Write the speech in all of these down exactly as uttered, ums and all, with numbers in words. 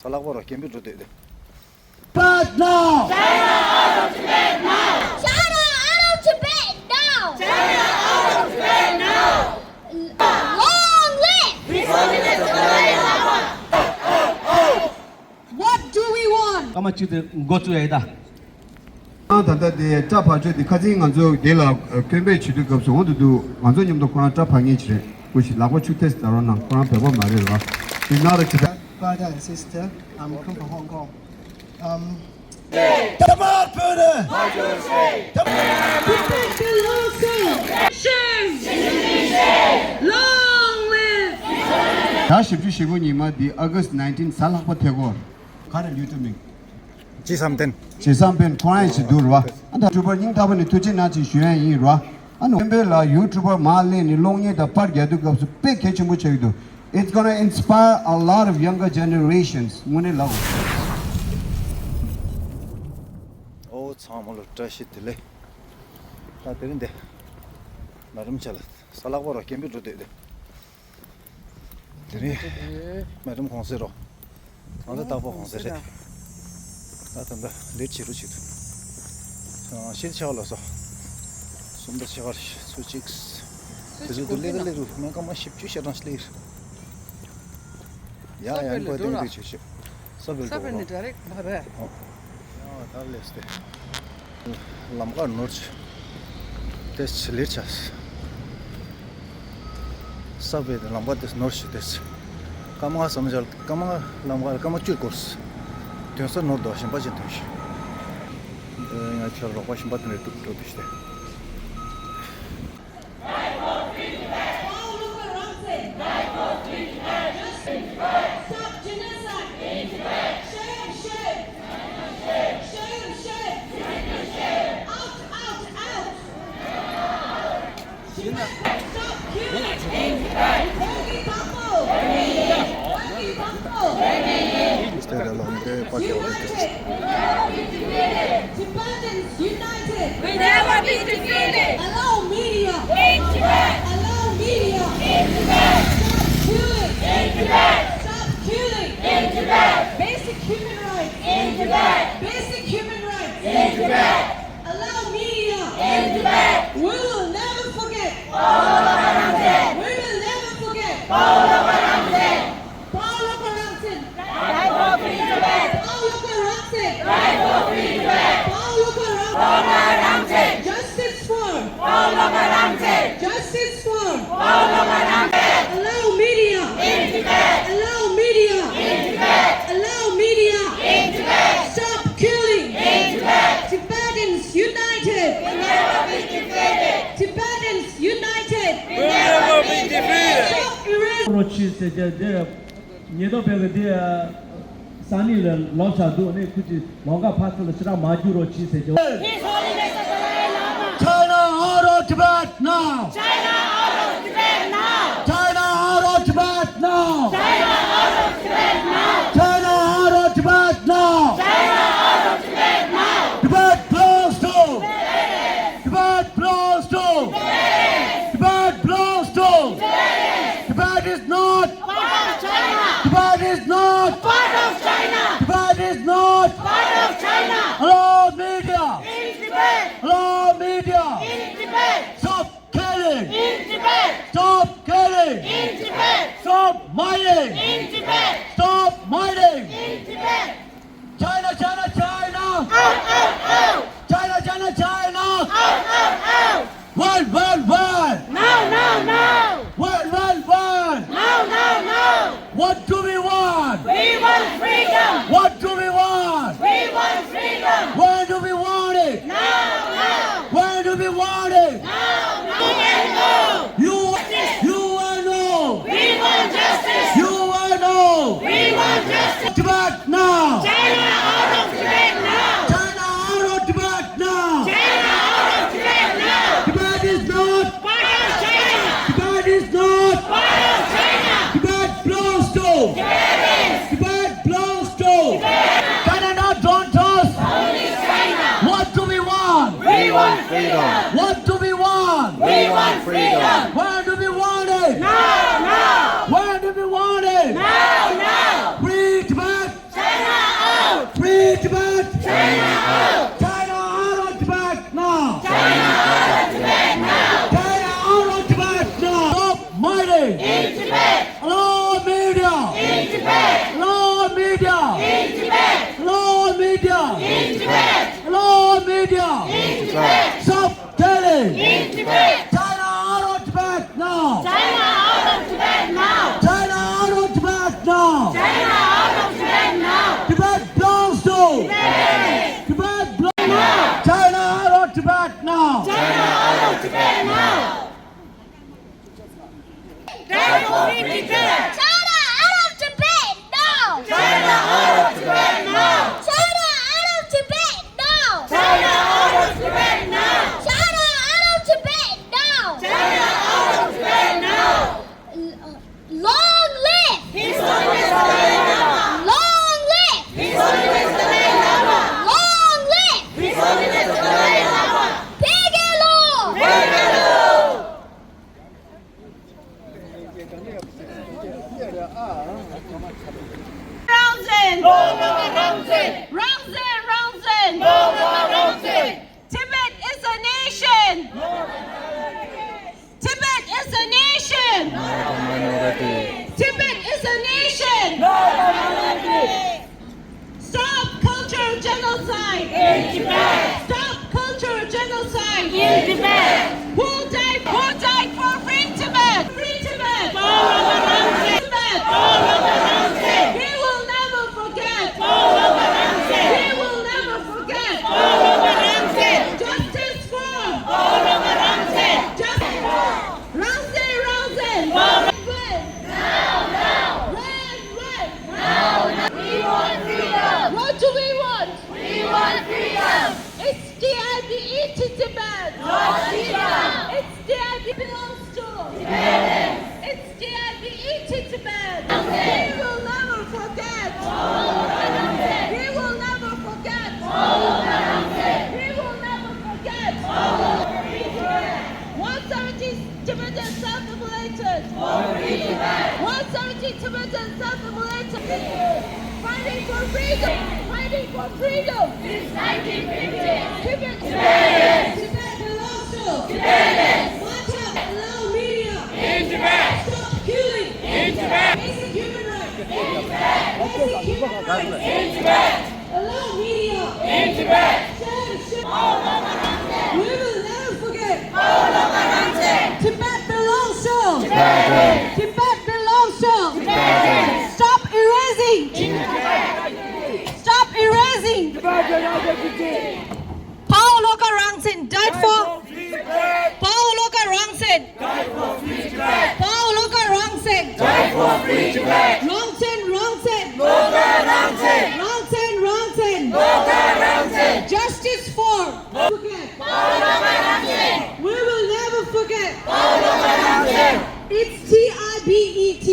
ས་ལྷག་པ་རོ་སྐད་འབོད་འགྲོ་དེ་དེ། Tibet now! China out of Tibet now! China out of Tibet now! China out of Tibet now! Long live! What do we want? ཀ་མ་གཅིག་དེ་འགོ་བཙུགས་ཡ་ཡིན་ད། ད་ལྟ་དེ་སྐྲ་ཕར་ཆོད་དེ་ཁ་སང་ང་ཚོ་དེ་ལ་སྐྱོན་འབོད་བྱེད་དུས་སྐབས་སུ་འོང་དུ་འདུག་ང་ཚོ་མཉམ་དུ་ཁོ་རང་སྐྲ་ཕར་ངེས་བྱེད་རེད། སྐུ་ཞིག་ལག་པ་ཆུ་ཐེས་ད་རོགས་གནང་། ཁོ་རང་བོད་པ་མ་རེད་རོ། She's not a Tibetan. Brother and sister, I'm come from Hong Kong. Um, Dhamma Buddha! Long live! ཟླ་བཞི་བཅུ་ཞེ་དགུ་ཉི་མ་འདི་August nineteen གཟའ་ལྷག་པ་ཐེ་གོར། ག་རེ་ལུས་ཐུབ་མིན། ཅི་བསམ་གཏན། ཅི་བསམ་གཏན་ཁོ་རང་ཡིན་ཞིག་འདུག་ར་བ། ཨ་ད་ཡུ་ཊུབ་པར་སྙིང་ཐག་པ་ནས་ཐུགས་རྗེ་གནང་ཞེས་ཞུ་ཡ་ཡིན་ར་བ། ཨ་ནི་སྤེན་པ་ལགས་ཡུ་ཊུབ་པར་མར་སླེབས་ནས་གློག་བརྙན་དང་པར་རྒྱག་དུས་སྐབས་སུ་དཔེ་གལ་ཆེན་པོ་ཆགས་ཀྱི་འདུག It's gonna inspire a lot of younger generations. དངོས་གནས་ལགས། ཨོ་ཚང་མ་ལ་བཀྲ་ཤིས་བདེ་ལེགས། ད་དེ་རིང་འདི་ན་རིམ་ཆ་ལ་ས་ལྷག་པ་རོ་སྐད་འབོད་འགྲོ་དེ་དེ། དེ་རིང་མ་རིམ་གོང་ཟེར་རོ། ང་ཚོ་རྟག་པར་གོང་ཟེར་རེད། ད་ད་ལྟ་ལེཊ་བྱེད་རོགས་བྱེད་དུ། ཤེལ་ཆེ་བ་ལ་སོ། སུམ་མདའ་ཆེ་བ་ཚོ་གཅིག་དེ་ཚོ་དུ་ལེ་ག་ལེ་རུ་སྨན་ཁང་མ་ཞིབ་ཅུ་ཤ་གྲངས་ཤིག་ལེ། ཡ་ཡ་ཡིན་པ་ཏིང་ཏིང་བྱེད་ཤོག་ས་བོད་ས་བོད་ནས་འགྲོ་རོགས། ཌ་རེག་མ་རེད། ཨོ། ཡང་ད་ལས་ཏེ། ལམ་ཁ་ནོར་ཆེ། ཏེ་ཆེ་ལེར་ཆ། ས་བོད་ནས་ལམ་ཁ་ཏེ་ནོར་ཆེ་ཏེ་ཆེ། སྐར་མ་ལྔ་བསམ་འཆར་སྐར་མ་ལྔ་ལམ་ཁ་སྐར་མ་བཅུར་འགོར། དོན་ས་ནོར་དོ་ཞིམ་པ་ཅན་དོན་ཤེས། ང་ཁྱོད་རོགས་པ་ཞིམ་པ་དེ་ནས་ཏུ་འགྲོ་དུ་ཤེས་ཏེ། Stop genocide! Shame, shame! Shame, shame! Out, out, out! Tibet, stop killing! Rogi Bambo! Rogi Bambo! Tibetans united! We never be defeated! Allow media! In Tibet! Allow media! In Tibet! Stop killing! In Tibet! Stop killing! In Tibet! Basic human rights! In Tibet! Basic human rights! In Tibet! Allow media! In Tibet! We will never forget! We will never forget! Paulo Karamzin! Paulo Karamzin! Paulo Karamzin! Paulo Karamzin! Justice for! Paulo Karamzin! Justice for! Paulo Karamzin! Allow media! In Tibet! Allow media! In Tibet! Allow media! In Tibet! Stop killing! In Tibet! Tibetans united! Will never be defeated! Tibetans united! Will never be defeated! Stop erasing! རོ་ཆི་ཟེར་རྒྱུ་འདི། ཉེན་རྟོག་པས་འདི་ས་གནས་ལ་ལོག་ཆགས་འདུག་ནས་ཁུལ་གྱི་ལམ་ཁ་ཕར་ཚུར་ལ་ཞེ་དྲག་མ་རྒྱུག་རོགས་གྱིས་ཟེར་གྱི། His Holiness the Dalai Lama! China out of Tibet now! China out of Tibet now! China out of Tibet now! China out of Tibet now! China out of Tibet now! China out of Tibet now! Tibet belongs to! Tibet belongs to! Tibet belongs to! Tibet is not! Part of China! Tibet is not! Part of China! Tibet is not! Part of China! Allow media! In Tibet! Allow media! In Tibet! Stop killing! In Tibet! Stop killing! In Tibet! Stop mining! In Tibet! Stop mining! In Tibet! China, China, China! Out, out, out! China, China, China! Out, out, out! When, when, when? Now, now, now! When, when, when? Now, now, now! What do we want? We want freedom! What do we want? We want freedom! When do we want it? Now, now! When do we want it? Now, now! U N O! U N O! We want justice! U N O! We want justice! Tibet now! China out of Tibet now! China out of Tibet now! China out of Tibet now! Tibet is not! Part of China! Tibet is not! Part of China! Tibet belongs to! Tibetans! Tibet belongs to! Tibet! China now, don't trust! Only China! What do we want? We want freedom! What do we want? We want freedom! When do we want it? Now, now! When do we want it? Now, now! Free Tibet! China out of Tibet now! China out of Tibet now! China out of Tibet now! China out of Tibet now! Tibet belongs to! Tibet! Tibet belongs now! China out of Tibet now! China out of Tibet now! Tibet will be Tibet! China out of Tibet now! China out of Tibet now! China out of Tibet now! China out of Tibet now! China out of Tibet now! China out of Tibet now! Long live! His Holiness the Dalai Lama! Long live! His Holiness the Dalai Lama! Long live! His Holiness the Dalai Lama! Big hello! Big hello! རང་བཙན། རང་བཙན། རང་བཙན། རང་བཙན། Tibet is a nation! Tibet is a nation! Tibet is a nation! Stop cultural genocide! In Tibet! Stop cultural genocide! In Tibet! Who died, who died for free Tibet? Free Tibet! Paul Logarangse! Tibet! Paul Logarangse! He will never forget! Paul Logarangse! He will never forget! Paul Logarangse! Justice for! Paul Logarangse! Justice for! རང་བཙན། རང་བཙན། Red Wave! Now! Now! Red Wave! Now! Now! We want freedom! What do we want? We want freedom! It's T I B E T Tibet! Not China! It's T I B E belongs to! Tibetans! It's T I B E T Tibet! He will never forget! He will never forget! He will never forget! One seventy Tibetans self-immolated! One seventy Tibetans self-immolated! Fighting for freedom! Fighting for freedom! Since nineteen fifty! Tibet! Tibet! Tibet belongs to! Tibet! One time, allow media! In Tibet! Stop killing! In Tibet! Basic human rights! In Tibet! Basic human rights! In Tibet! Allow media! In Tibet! Share, share! We will never forget! Tibet belongs to! Tibet belongs to! Stop erasing! Stop erasing! Paul Logarangse died for Paul Logarangse! Paul Logarangse! Die for free Tibet! རང་བཙན། རང་བཙན། རང་བཙན། རང་བཙན། Justice for Paul Logarangse! We will never forget! Paul Logarangse! It's T I B E T!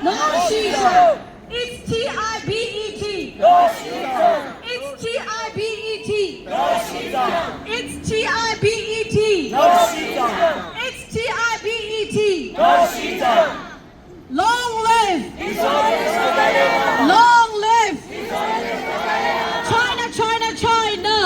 No seizure! It's T I B E T! No seizure! It's T I B E T! No seizure! It's T I B E T! No seizure! It's T I B E T! No seizure! Long live! Long live! China, China, China!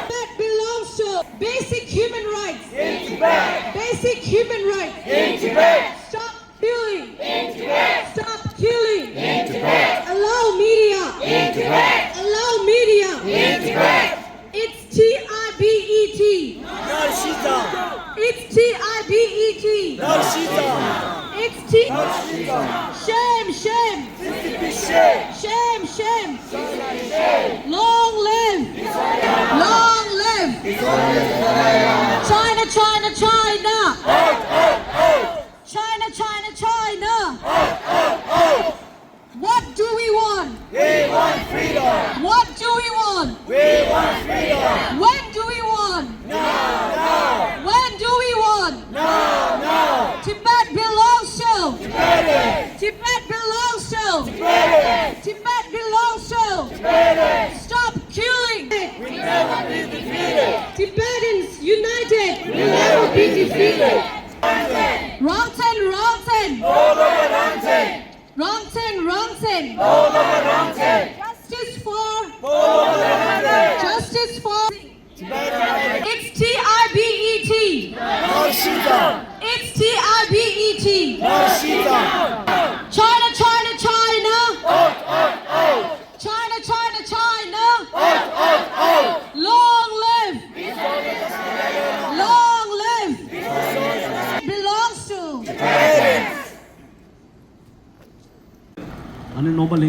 Tibet belongs to basic human rights! In Tibet! Basic human rights! In Tibet! Stop killing! In Tibet! Stop killing! In Tibet! Allow media! In Tibet! Allow media! In Tibet! It's T I B E T! It's T I B E T! It's T Shame, shame! Shame, shame! Long live! Long live! China, China, China!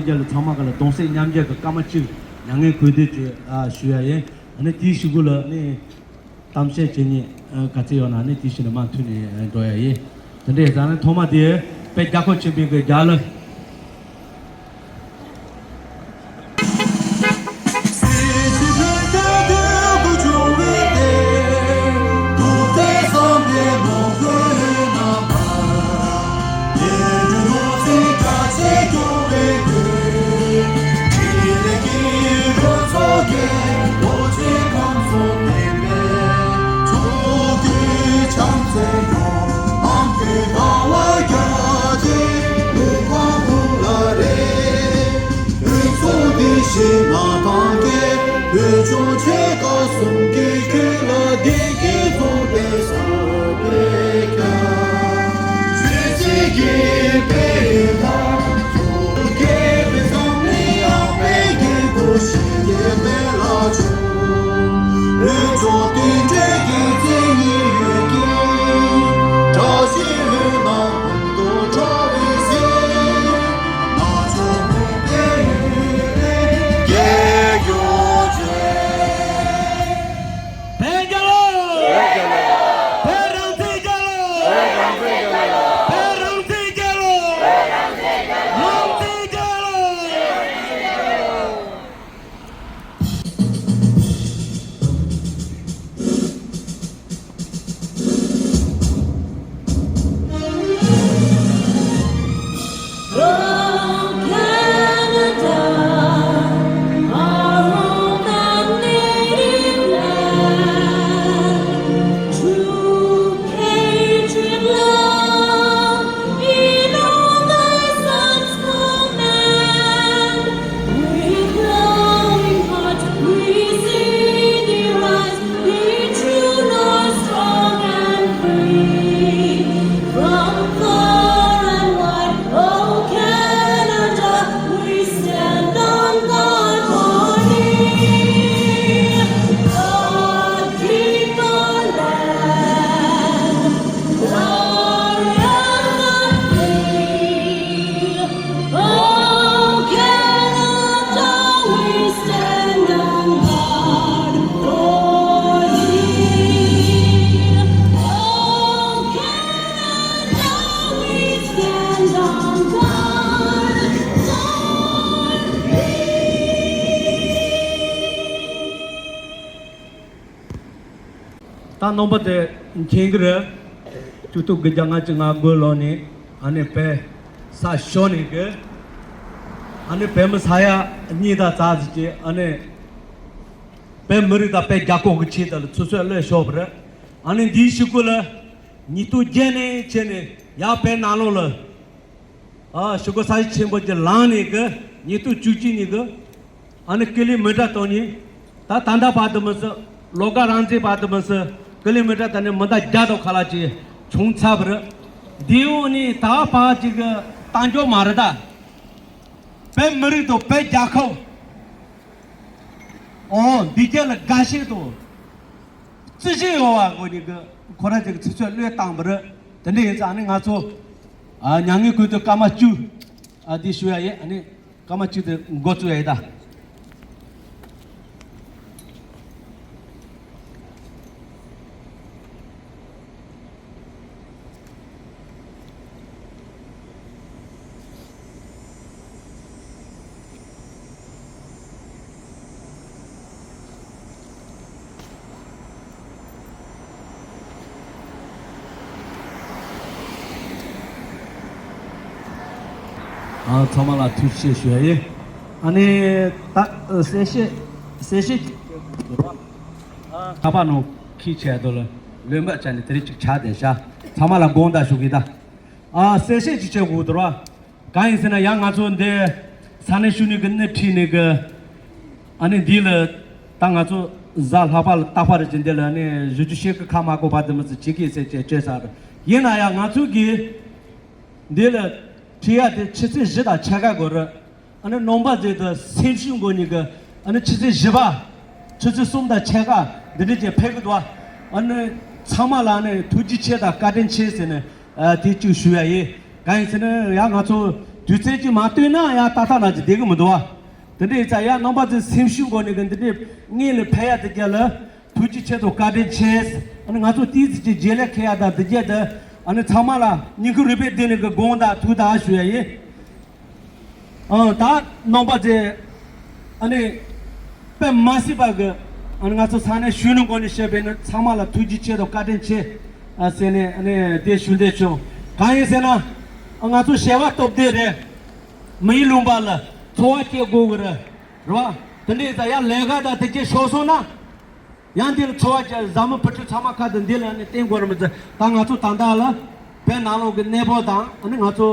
རྒྱ་ལ་ཚང་མ་ག་ལ་གདུང་སེམས་མཉམ་སྐྱེད་ཀྱི་སྐར་མ་གཅིག་མྱ་ངན་གུས་འདུད་ཅིག་ཨ་ཞུ་ཡ་ཡིན། ཨ་ནི་དེའི་གཞུག་གུ་ལ་ནི་གཏམ་བཤད་བྱེད་མཁན་ཨ་ག་ཚད་ཡོད་ན་ནི་དེའི་གཞུག་ནས་མར་མཐུད་ནས་འགྲོ་ཡ་ཡིན། དེ་འདྲའི་ཟ་ནི་ཐོག་མ་དེ་དཔལ་རྒྱལ་ཁབ་ཆེན་པོའི་གི་རྒྱལ་ལ། བོད་རྒྱལ་ལོ། བོད་རང་བཙན་རྒྱལ་ལོ། བོད་རང་བཙན་རྒྱལ་ལོ། བོད་རང་བཙན་རྒྱལ་ལོ། རང་བཙན་རྒྱལ་ལོ། Be true, nor strong and free. From far and wide, oh Canada, we stand on guard for thee. Our king, our land, glorious and free. Oh Canada, we stand on guard for thee. Oh Canada, we stand on guard for thee. ད་རྣམ་པ་དེ་མཁྱེན་གི་རེད། བཅུ་གཏོགས་དགུ་བརྒྱ་ལྔ་བཅུ་ང་དགུ་ལོ་ནས་ཨ་ནི་བོད་ས་ཤོར་ནས་གི་ཨ་ནི་བོད་མི་ས་ཡ་གཉིས་དང་ཙག་ཙིག་ཅིག་ཨ་ནི་བོད་མི་རིགས་དང་བོད་རྒྱལ་ཁབ་ཀྱི་ཆེད་དུ་ལ་ཚུར་གསོད་བློས་ཤོར་བ་རེད། ཨ་ནི་འདིའི་གཞུག་གུ་ལ་ཉིས་སྟོང་བརྒྱད་ནས་བྱས་ནས་ཡར་བོད་ནང་ལོགས་ལ། ཨ་ཞུ་གོ་ས་ཡི་ཆེན་པོ་གྱི་ལངས་ནས་གི་ཉིས་སྟོང་བཅུ་གཅིག་ནས་གི་ཨ་ནི་ཀི་ལི་མི་ཊར་སྟོང་ཉིས། ད་ད་ལྟ་བར་དུ་མི་སྲིད། ལོ་འགའ་རང་བཙན་བར་དུ་མི་སྲིད། ཀི་ལི་མི་ཊར་ད་ནི་མི་འདའ་བརྒྱ་དང་ཁ་ལག་ཅིག་བྱུང་ཚར་བ་རེད། འདི་འོག་ནས་ད་བར་ཅིག་གི་གཏང་རྒྱུ་མ་རེད་ད། བོད་མི་རིགས་དང་བོད་རྒྱལ་ཁབ། ཨོ་འདི་རྒྱལ་ལ་དགའ་ཞེན་དང་། བརྩི་བཞིན་ཡོད་པ་གོ་ནི་གི་ཁོ་རང་ཅིག་ཚིག་ཚོད་བློས་བཏང་བ་རེད། དེ་འདྲ་ཡིན་ཙང་ཨ་ནི་ང་ཚོ་ཨ་མྱ་ངན་གུས་འདུད་སྐར་མ་བཅུ་ཨ་འདི་ཞུ་ཡ་ཡིན། ཨ་ནི་སྐར་མ་བཅུ་དེ་འགོ་བཙུགས་ཡ་ཡིན་ད། ཨ་ཚང་མ་ལ་ཐུགས་རྗེ་ཆེ་ཞུ་ཡ་ཡིན། ཨ་ནི་ད་གསལ་བཤད་གསལ་བཤད་ཅིག་བྱེད་དགོས་རེད། ཨ་ཁ་པར་ནང་ཁྱི་བྱས་དོ་ལ་ལོན་པ་བྱས་ནས་དེ་རིང་ཅིག་ཆགས་བསྡད་ཤག་ཚང་མ་ལ་དགོངས་དག་ཞུ་གི་ད། ཨ་གསལ་བཤད་ཅིག་བྱེད་དགོས་འདུག་ར། གང་ཡིན་ཟེར་ན་ཡང་ང་ཚོ་འདི་ས་གནས་ཤུལ་ནས་གི་སྣེ་ཁྲིད་ནས་གི་ཨ་ནི་འདི་ལ་ད་ང་ཚོ་གཟའ་ལྷག་པ་ལ་རྟག་པར་ཅིག་འདི་ལ་ཨ་ནི་བཞི་བཅུ་ཞེ་དགུ་ཁ་མ་གོ་བར་དུ་མི་ཚེ་བྱེད་ཀྱི་ཟེར་བྱས་བྱས་ས་རེད། ཡིན་ན་ཡང་ང་ཚོ་གི་འདི་ལ་ཁྲིད་ཡ་དེ་ཆུ་ཚོད་བཞི་དང་ཕྱེད་ཀ་འགོར་རེད། ཨ་ནི་རྣམ་པ་ཚོས་ད་སེམས་ཤུགས་འགོ་ནས་གི་ཨ་ནི་ཆུ་ཚོད་བཞི་པ། ཆུ་ཚོད་གསུམ་དང་ཕྱེད་ཀ་འདི་འདྲ་ཅིག་ཕེབས་ཀྱི་འདུག་ཨ་ནི་ཚང་མ་ལ་ཨ་ནི་ཐུགས་རྗེ་ཆེ་དང་བཀའ་དྲིན་ཆེ་ཟེར་ནས་ཨ་དེ་གཅིག་ཞུ་ཡ་ཡིན། གང་ཡིན་ཟེར་ན་ཡང་ང་ཚོ་ དུས་ཚོད་ཅིག་མ་བཏོན་ན་ཡང་ཏག་ཏག་ལ་ཅིག་བསྡད་གི་མི་འདུག་བ། དེ་འདྲ་ཡིན་ཙང་ཡང་རྣམ་པ་ཚོའི་སེམས་ཤུགས་སྒོ་ནས་གི་འདི་འདྲའི་སྔོན་ལ་ཕེབས་ཡ་དེ་ག་ལ་ཐུགས་རྗེ་ཆེ་དང་བཀའ་དྲིན་ཆེ། ཨ་ནི་ང་ཚོ་ཏོག་ཙམ་ཅིག་རྗེས་ལས་ཁེལ་ཡ་དང་དེ་ག་དེ་ཨ་ནི་ཚང་མ་ལ་སྙིང་ཁུ་རུས་པའི་གཏིང་ནས་གི་དགོངས་དག་ཐུགས་དག་ཞུ་ཡ་ཡིན། ཨང་། ད་རྣམ་པ་ཚོས་ཨ་ནི་དཔེ་མ་སྲིད་པ་གི་ཨ་ནི་ང་ཚོ་ས་གནས་གཞོན་ནུ་སྒོ་ནས་བཤད་པས་ན་ཚང་མ་ལ་ཐུགས་རྗེ་ཆེ་དང་བཀའ་དྲིན་ཆེ་ཨ་ཟེར་ནས་ཨ་ནི་དེ་ཞུ་འདོད་བྱུང་། གང་ཡིན་ཟེར་ན་ཨ་ང་ཚོ་བྱ་བ་སྟོབས་ལྡན་རེད། མི་ཡི་ལུང་པ་ལ་འཚོ་བ་སྐྱེལ་དགོས་གི་རེད། རེད་བ། དེ་འདྲ་ཡིན་ཙང་ཡང་ལས་ཀ་དང་དེ་གྱད་ཤོར་སོང་ན། ཡང་འདི་ལ་འཚོ་བ་བྱ་བཟའ་མི་བུ་ཕྲུག་ཚང་མ་ཁ་དང་འདི་ལ་ནི་བརྟེན་དགོས་རེད་མི་ཚེ། ད་ང་ཚོ་ད་ལྟ་ལ་བོད་ནང་ལོགས་ཀྱི་གནས་བབ་དང་ཨ་ནི་ང་ཚོ་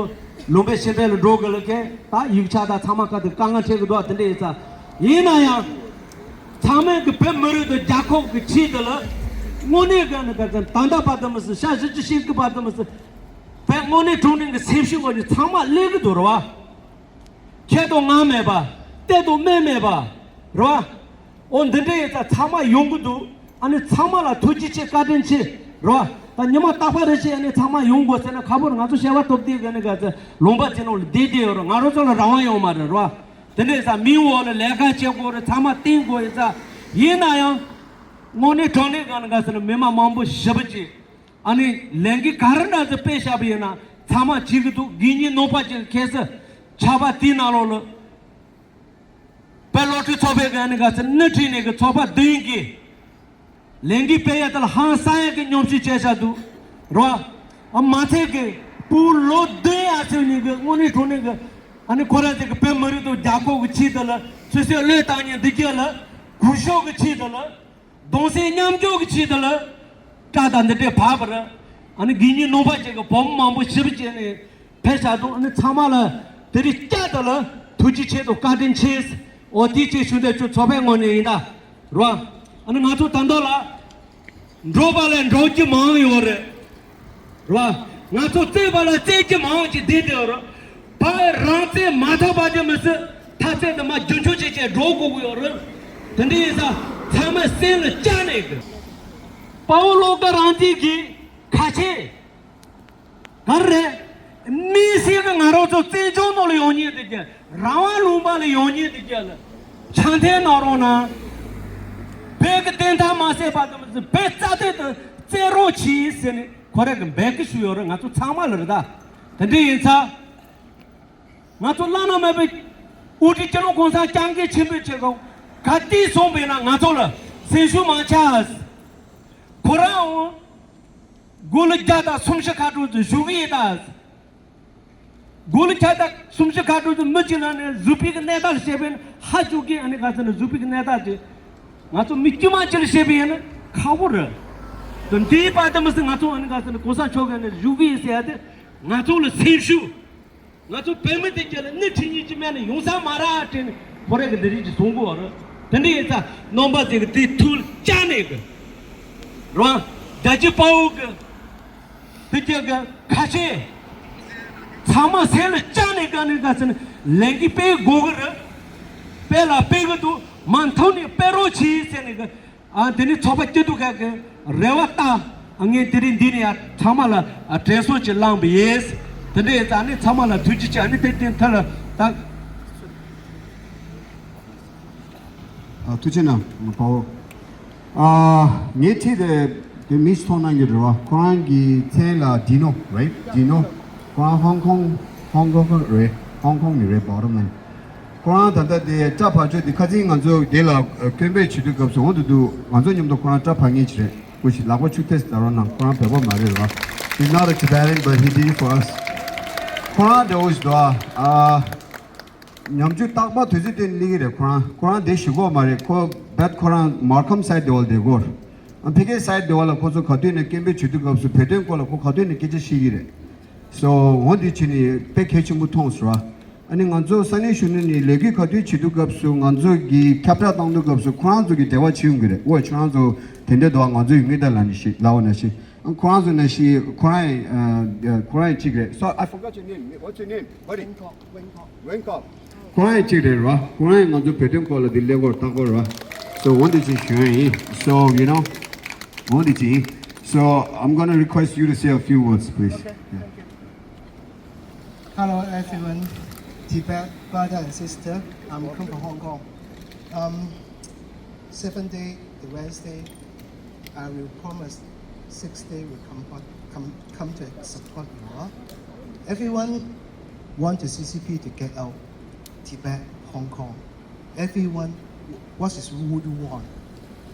ལུང་པའི་ཕྱི་འབྲེལ་ལ་འགྲོ་དགོས་ལ་ཁེ་ད་ཡིག་ཆ་དང་ཚང་མ་ཁ་དང་དཀའ་ངལ་འཕྲད་ཀྱི་འདུག་དེ་འདྲ་ཡིན་ཙང་ཡིན་ན་ཡང་ཚང་མས་ཀྱི་བོད་མི་རིགས་དང་རྒྱལ་ཁབ་ཀྱི་ཆེད་དུ་ལ་དངོས་གནས་ཀྱི་ནི་ག་ཚོད་ད་ལྟ་བར་དུ་མི་སྲིད་ཤ་བཞི་བཅུ་ཞིག་གི་བར་དུ་མི་སྲིད་བོད་དངོས་གནས་དྲང་གནས་ཀྱི་སེམས་ཤུགས་ངོས་ནས་ཚང་མ་སླེབས་ཀྱི་འདུག་རེད་བ། ཁྱེད་དང་ང་མེད་པ། གཏེར་དང་སྨན་མེད་པ། རེད་བ། འོ་འདི་འདྲ་ཡིན་ཙང་ཚང་མ་ཡོང་གི་འདུག་ཨ་ནི་ཚང་མ་ལ་ཐུགས་རྗེ་ཆེ་བཀའ་དྲིན་ཆེ། རེད་བ། ད་ཉི་མ་རྟག་པ་རེ་བཞིན་ཨ་ནི་ཚང་མ་ཡོང་དགོས་ཟེར་ན་ཁ་པོར་ང་ཚོ་བྱ་བ་སྟོབས་ལྡན་གི་ནི་ག་ཚོད་ལུང་པ་ཅི་ནང་ལ་བསྡད་བསྡད་ཡོད་རེད། ང་རང་ཚོ་ལ་རང་དབང་ཡོད་མ་རེད། རེད་བ། དེ་འདྲ་ཡིན་ཙང་མིའི་འོག་ལ་ལས་ཀ་བྱེད་དགོས་རེད། ཚང་མ་བསྟེན་དགོས་ཡིན་ཙང་། ཡིན་ན་ཡང་། དངོས་གནས་དྲང་གནས་ག་ནི་ག་ཟེར་ན་མི་མང་མང་པོ་ཞེ་པོ་ཅིག་ཨ་ནི་ལས་འགུལ་ག་རེ་འདྲ་ཟེར་སྤེལ་བཞག་པ་ཡིན་ན་ཚང་མ་བྱེད་ཀྱི་འདུག་དགེ་བསྙེན་ནང་པ་ཅིག་ཁ་སང་ཆར་པ་དེའི་ནང་ལོགས་ལ་བོད་སློབ་ཕྲུག་ཚོགས་པའི་གི་ཨ་ནི་ག་ཚོད་སྣེ་ཁྲིད་ནས་གི་ཚོགས་པ་བདུན་གྱིས་ལས་འགུལ་སྤེལ་ཡ་དེ་ལ་ཧང་སང་ཡ་གི་སྙོམས་སྒྲིག་བྱས་བཞག་འདུག་རོ། ཨ་མ་ཚད་གི་བུ་ལོ་བདུན་ཡར་སོན་ནས་གི་དངོས་གནས་དྲང་གནས་གི་ཨ་ནི་ཁོ་རང་ཚོ་གི་བོད་མི་རིགས་དང་རྒྱལ་ཁབ་ཀྱི་ཆེད་དུ་ལ་ཆུ་ཚོད་བློས་བཏང་མཁན་འདི་གྱད་ལ་གུས་ཞབས་ཀྱི་ཆེད་དུ་ལ། གདུང་སེམས་མཉམ་སྐྱེད་ཀྱི་ཆེད་དུ་ལ། སྐྲ་དང་འདི་འདྲའི་བབས་པར། ཨ་ནི་དགེ་བསྙེན་ནང་པ་ཅིག་གི་བུ་མོ་མང་པོ་ཞེ་པོ་ཅིག་ནས་ཕེབས་བཞག་འདུག་ཨ་ནི་ཚང་མ་ལ་དེ་རིང་བསྐྱར་དུ་ལ་ཐུགས་རྗེ་ཆེ་དང་བཀའ་དྲིན་ཆེ། འོ་དེ་ཅིག་ཞུ་འདོད་བྱུང་། ཚོགས་པའི་ངོས་ནས་ཡིན་ད། རོ། ཨ་ནི་ང་ཚོ་ད་ལྟ་ལ་འགྲོགས་པ་ལས་འགྲོགས་རྒྱུ་མང་ཡོད་རེད། རེད་བ། ང་ཚོ་བརྩེ་བ་ལ་བརྩེ་རྒྱུ་མང་ཅིག་བསྡད་དེ་ཡོད་རེད། ཕ་རང་བརྩེ་མ་ཐག་པ་ཅིག་མི་སྲིད། ཐ་ཚད་དུ་མ་རྒྱུན་འཁྱོངས་བྱེད་བྱེད་འགྲོ་དགོས་ཀྱི་ཡོད་རེད། དེ་འདྲ་ཡིན་ཙང་ཚང་མས་སེམས་ལ་བཅངས་ནས་གི། དཔའ་བོ་བློ་དགའ་རང་བཙན་གྱི་ཁ་ཆེ། ག་རེ་རེད། དམིགས་བསལ་གྱི་ང་རང་ཚོ་བཙན་བྱོལ་ནང་ལ་ཡོང་མཁན་དེ་གྱད། རང་དབང་ལུང་པ་ལ་ཡོང་མཁན་དེ་གྱད་ལ་ཕྱག་འཐེན་གནང་རོགས་གནང་། བོད་ཀྱི་བདེན་མཐའ་མ་གསལ་བར་དུ་མི་ཚེ་བོད་རྩ་དོན་དུ་བརྩེ་རོགས་གྱིས་ཟེར་ནས་ཁོ་རང་གི་འབོད་སྐུལ་ཞུས་ཡོད་རེད། ང་ཚོ་ཚང་མ་ལ་རེད་ད། དེ་འདྲ་ཡིན་ཙང་། ང་ཚོ་བླ་ན་མེད་པའི་དབུ་ཁྲིད་སྤྱི་ནོར་གོང་ས་སྐྱབས་མགོན་ཆེན་པོས་བྱེད་སྒོ་ག་དུས་སོང་པས་ན་ང་ཚོ་ལ་སེམས་ཤུགས་མང་ཆགས། ཁོ་རང་དགུང་ལོ་བརྒྱ་དང་སུམ་ཅུ་ཁ་གྲངས་ཙམ་བཞུགས་ཀྱི་ཡིན་ད། དགུང་ལོ་བརྒྱ་དང་སུམ་ཅུ་ཁ་གྲངས་ཙམ་མི་གཅིག་ལ་ནི་གཟུགས་པོའི་གི་གནས་སྟངས་བཤད་པས་ན་ཧ་ཅུག་གི། ཨ་ནི་ག་ཚོད་ནི་གཟུགས་པོའི་གི་གནས་སྟངས་དེ་ང་ཚོ་མི་དཀྱུས་མ་གཅིག་ལ་བཤད་པ་ཡིན་ན་ཁག་པོ་རེད། དེ་འདིའི་བར་དུ་མི་སྲིད་ང་ཚོ་ཨ་ནི་ག་ཚོད་ནི་གོང་ས་མཆོག་གི་ནི་བཞུགས་གི་ཡིན་ཟེར་ཡ་དེ་ང་ཚོ་ལ་སེམས་ཤུགས། ང་ཚོ་བོད་མི་དེ་གྱད་ལ་སྣེ་ཁྲིད་མཁན་གྱི་སྨན་ནི་ཡོང་ས་མ་རེད་དྲན་ནས་ཁོ་རང་གི་འདི་རིགས་ཀྱི་གསུང་གི་ཡོད་རེད། དེ་འདྲ་ཡིན་ཙང་རྣམ་པ་ཚོས་གི་དེ་ཐུགས་ལ་བཅངས་ནས་གི། རང་རྒྱལ་གཅེས་དཔའ་བོ་གི་དེ་གྱད་གི་ཁ་ཆེ། ཚང་མ་སེམས་ལ་བཅངས་ནས་ག་ནས་ག་ཚོད་ནས་ལས་འགུལ་སྤེལ་དགོས་གི་རེད། སྤེལ་ལ་སྤེལ་གི་འདུག་མ་མཐོང་ནས་སྤེལ་རོགས་གྱིས་ཟེར་ནས་གི། ཨ་དེ་ནི་ཚོགས་པ་སྐྱིད་སྡུག་ཁག་གི་རེ་བ་ལྟ། ཨ་ངས་དེ་རིང་འདི་ནས་ཡང་ཚང་མ་ལ་ཨ་དྲན་གསོ་ཅིག་བསླངས་པ་ཡིན། དེ་འདྲ་ཡིན་ཙང་ནི་ཚང་མ་ལ་ཐུགས་རྗེ་ཆེ། ཨ་ནི་དེ་དེ་མཐའ་ལ་ད། ཨ་ཐུགས་རྗེ་གནང་དཔའ་བོ། ཨ་ངའི་འཁྲིས་དེ་དེ་མིས་མཐོང་གནང་གི་རེད་བ། ཁོ་རང་གི་མཚན་ལ་ཌི་ནོ་རེད། ཌི་ནོ། ཁོ་རང་ཧོང་ཀོང་ཧོང་ཀོང་རེད། ཧོང་ཀོང་ནས་རེད། བོ་རོ་མན། ཁོ་རང་ད་ལྟ་དེ་སྐྲ་ཕར་ཆོད་དེ་ཁ་སང་ང་ཚོ་དེ་ལ་སྐྱོན་འབོད་བྱེད་དུས་སྐབས་སུ་འོང་དུ་འདུག་ང་ཚོ་མཉམ་དུ་ཁོ་རང་སྐྲ་ཕར་ངེས་ཅི་རེད། སྐུ་ཞིག་ལག་པ་ཆུ་ཐེས་ཟ་རོགས་གནང་། ཁོ་རང་བོད་པ་མ་རེད་ར། He's not a Tibetan, but he did it for us. ཁོ་རང་དེ་འོ་ཞིག་འདུག་ཨ། ཨ་ཉམ་ཆུང་རྟག་པར་དུས་ཚོད་སྟོན་སླེབས་ཀྱི་རེད། ཁོ་རང་ཁོ་རང་དེ་ཞུ་གོ་མ་རེད། ཁོ་བད་ཁོ་རང་མར་ཁམ་སའི་དེ་འོ་ལ་དེ་གོ། ཨ་ཕ་གིའི་སའི་དེ་འོ་ལ་ཁོ་ཚོ་ག་དུས་ནས་སྐྱོན་འབོད་བྱེད་དུས་སྐབས་སུ་བོད་དོན་སྐོར་ལ་ཁོ་ག་དུས་ནས་སྐད་ཆ་བཤད་ཀྱི་རེད། སོ་འོ་འདི་བྱས་ནས་དཔེ་གལ་ཆེན་པོ་མཐོང་སོང་ར། ཨ་ནི་ང་ཚོ་ས་གནས་གཞོན་ནུ་ནས་ལས་འགུལ་ག་དུས་བྱེད་དུས་སྐབས་སུ་ང་ཚོ་གི་ཁྱབ་བསྒྲགས་བཏང་དུས་སྐབས་སུ་ཁོ་རང་ཚོ་གི་འབྲེལ་བ་བྱེད་ཡོང་གི་རེད། འོ་ཁྱོད་རང་ཚོ་དེ་འདྲ་འདུག་ང་ཚོ་ཡོང་གི་ད་ལབ་ནས་ཤི་ལབ་འོ་ན་ཤི། ཨ་ཁོ་རང་ཚོ་ན་ཤི་ཁོ་རང་ཡི་ཨ་ཁོ་རང་ཡི་གཅིག་རེད། So I forgot your name. What's your name, buddy? Wengkok. Wengkok. ཁོ་རང་ཡི་གཅིག་རེད་ར། ཁོ་རང་ཡི་ང་ཚོ་བོད་དོན་སྐོར་ལ་འདི་ཀླད་ཀོར་ལྟ་སྐོར་ར། So འོ་འདི་ཅིག་ཞུ་ཡ་ཡིན། So you know འོ་འདི་ཅིག་ཡིན། So I'm gonna request you to say a few words, please. Okay. Yeah. Thank you. Hello, everyone. Tibet, brother and sister. I'm come from Hong Kong. Um, seven day, the Wednesday, I will promise six day will come, come, come to support you all. Everyone want the C C P to get out Tibet, Hong Kong. Everyone, what is would you want?